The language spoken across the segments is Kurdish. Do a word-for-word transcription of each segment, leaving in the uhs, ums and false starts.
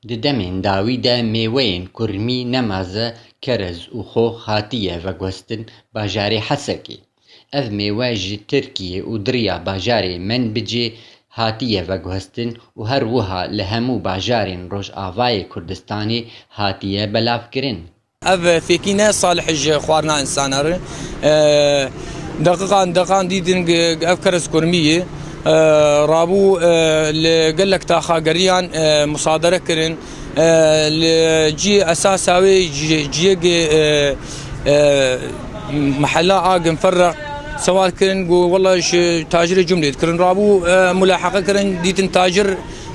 Di demên dawî de mêweyên kurmî nemaze kerez û xox hatiye veguhestin bajarê Hesekê. Ev mêwe ji Tirkiyê û di riya bajarê Menbicê hatiye veguhestin û her wiha li hemû bajarên Rojavayê Kurdistanê hatiye belavkirin. Ev fêkî ne salih ji xwarina insana re. E, deqiqan, deqan dîtin ge-, ev kerez kurmî ye. E, rabû, e, li gelek taxa geriyan, e, musadere kirin. E, li cî esasa wê cî-, ciyê ge, e, e, mehela a Ginferreq sewal kirin, got, "Wela ji tacirê cumlê dikirin." Rabû, e, mulaheqe kirin, dîtin tacir,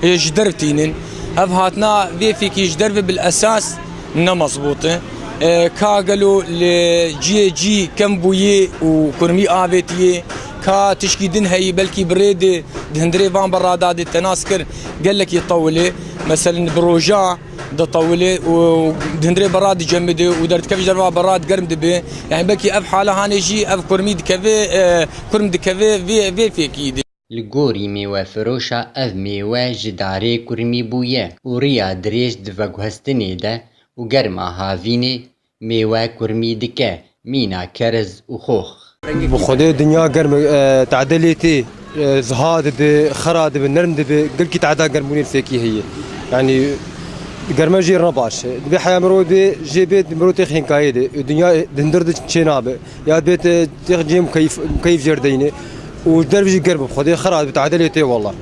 e, ji derv tînin. Ev hatina vê fêkî ji derve bil esas ne mezbût e. E, ka gelo li ciyê cî kem bûyî û kurmî avêtiye, ka tişkî din heyî, belkî bi rê de di hundirê van berada de te nas kir, gelekî tewil e. Meselen bi roja ditewile û di hundirê berra dicemide û derdikeve ji derva berra germ dibe. Yani belkî ev hala hanê jî ev kurmî dikeve, e, kurm dikeve vê, vê fêkî de. Li gorî mêwefiroşa ev mêwe ji darê kurmî bûye û riya dirêj di veguhestinê de û germa havînê mêwe kurmî dike mîna kerez û xox. Bi Xwedê dinya germ e, tade lê tê. E, ziha dibe, xera dibe, nerm dibe, gelkî tade germbûnên fêkî heye. Yanî germe jê ne baş e. Dibê heya mirov bê, jê bê mirov têx hênkayê de. Dinya di hundir de çê nabe. Ya bê te têx cê mukeyf, mukeyf jê re deyne. Û derv jî germ bi Xwedê xera dibe, tade lê tê wela.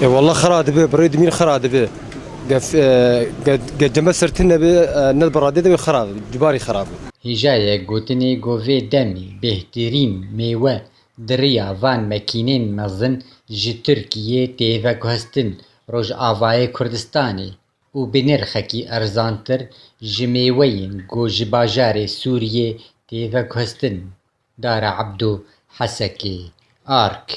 E wela xera dibe, bi rê dimîn xera dibe. Gef, e, ge, ge ceme ser tune be, e, ne bi radê de be xera, cubarî xera be. Hêjayek gotinê ku vê demê bêhtirîn mêwe di riya van mekînên mezin ji Tirkiyê tê veguhestin Rojavayê Kurdistanê û bi nirxekî erzantir ji mêweyên ku ji bajarê Sûriyê tê veguhestin. Dara Ebdo, Hesekê, Ark.